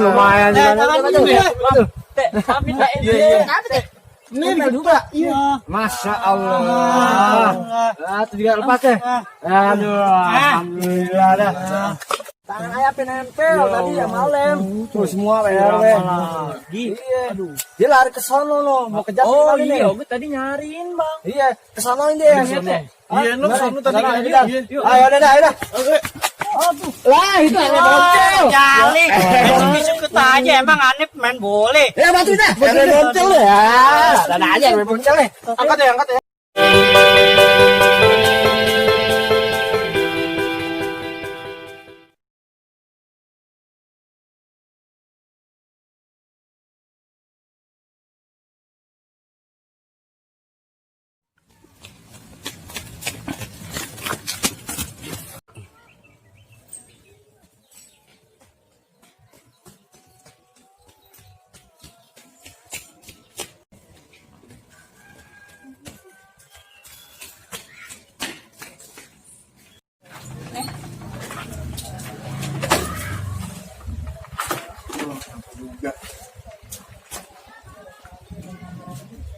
lumayan juga. Ini juga. Iya. Masya Allah. Itu juga lepas deh. Aduh, alhamdulillah dah. Tangan ayah penempel tadi ya malam. Tuh semua PR. Iya. Dia lari ke sono loh, mau kejar Oh ini. iya, gue tadi nyariin bang. Iya, ke sono ini dia. Iya, lu sono tadi kan. Ayo dah. Lah itu ada boncel. Jali, besok ikut aja emang aneh main boleh. Ya bantu dah. Ada boncel ya. Ada aja main boncel nih. Angkat ya.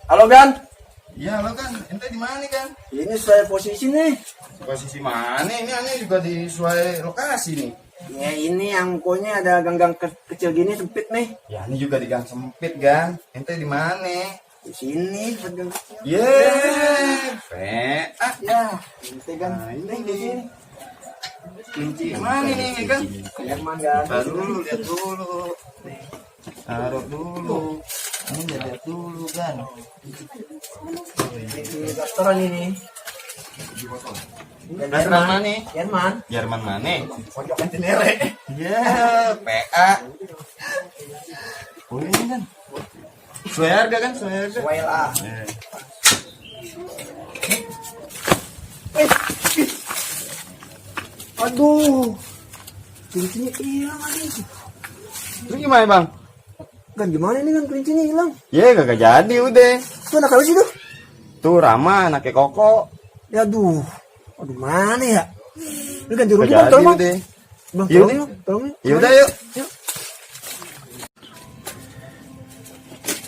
Halo Gan. Iya lo kan, ente di mana kan? Ini saya posisi nih. Posisi mana? Ini aneh juga di sesuai lokasi nih. Ya ini yang pokoknya ada gang-gang kecil gini sempit nih. Ya ini juga di gang sempit kan? Ente di mana? Di sini gang kecil. PA. Ya, ente Gan. Nah, Ini di sini. Kunci mana nih kan? Jerman Gan. Lihat dulu. Taruh dulu. Ini lihat dulu kan. Di restoran ini. Jerman mana? Jerman. Jerman mana? Pojokan Cinere. Ya, PA. Oh ini kan. Sesuai harga kan? Sesuai harga. Well ah. Aduh. Kuncinya hilang lagi. Itu gimana bang? Kan gimana ini kan kuncinya hilang? Ya kagak jadi udah. Tuh anak kalau situ. Tuh Rama anaknya Koko. Ya aduh. Aduh mana ya? Ini ganti rugi Kagak bang, tolong bang. udah. Bang, Yuk. tolong yuk. Tolong yuk. Yaudah yuk.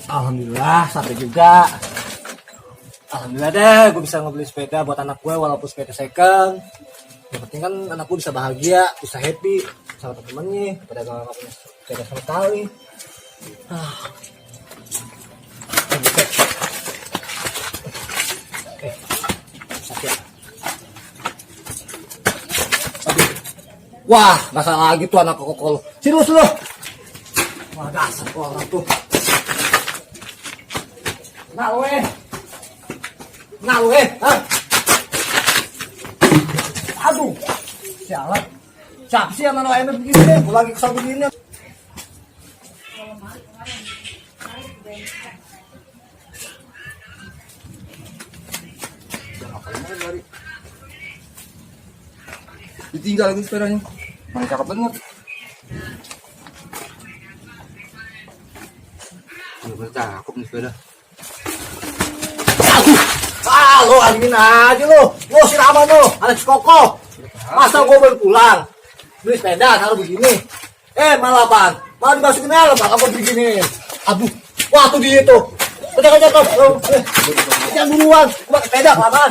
Alhamdulillah sampai juga. Alhamdulillah deh, gue bisa ngebeli sepeda buat anak gue walaupun sepeda second. Yang penting kan anak gue bisa bahagia, bisa happy sama temen-temennya. Pada gak punya sepeda sama sekali. Wah, nggak salah lagi tuh anak kokol. Sini lu. Wah, dasar tuh orang tuh. Nah, weh. Hah? Aduh. Sialan. Siapa sih yang naruh ember begini? Gue lagi kesal begini. Ditinggal lagi sepedanya. Mana cakep banget. Udah cakep nih sepeda. Lo angin aja lo siraman lo, anak Koko. Masa gue baru pulang, beli sepeda taruh begini. Malah apaan? Malah dimasukin helm, apa begini? Aduh, wah tuh dia tuh. Kejar tuh. Yang duluan, cuma sepeda apaan?